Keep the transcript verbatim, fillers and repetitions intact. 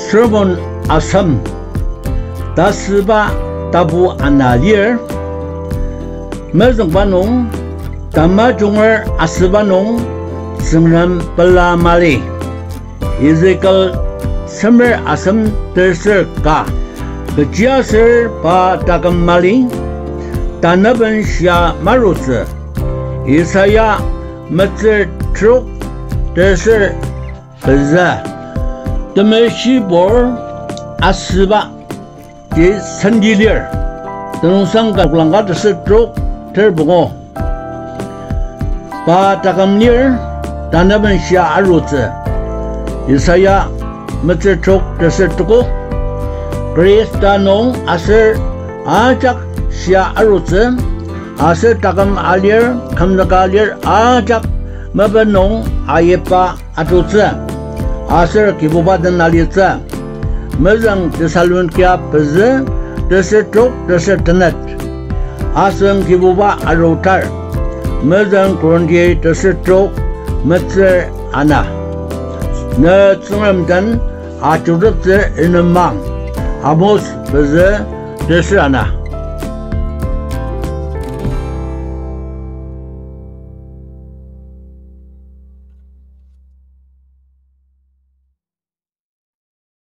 Sermon asem, tasüba tapu ana lir. Mezüngba nung, tamajunger asüba nung, Tsüngrem pela mali. Ezekiel semer asem terser ka. Kechiaser pa taküm mali, tanaben shia marutsü. Isaiah metsür trok terser pezü. Temeshibur asüba ji senti lir. Tenüngsang ka Oklangka terser trok ter pungu. Pa taküm lir, tanaben shia arutsü. Isaiah metsür trok terser tuko. Khrista nung aser ajak shia arutsü, aser taküm alir, kümzüka alir ajak mapa nung ayiba atutsü, aser Kibuba den alitsü. Mezüng Thessalonika pezü, terser trok, terser tenet. Asen Kibuba arutar. Mezüng Korinti terser trok, metsür ana. Ne Tsüngrem den ajuruteptsü inemang. Amos pezü, terser ana.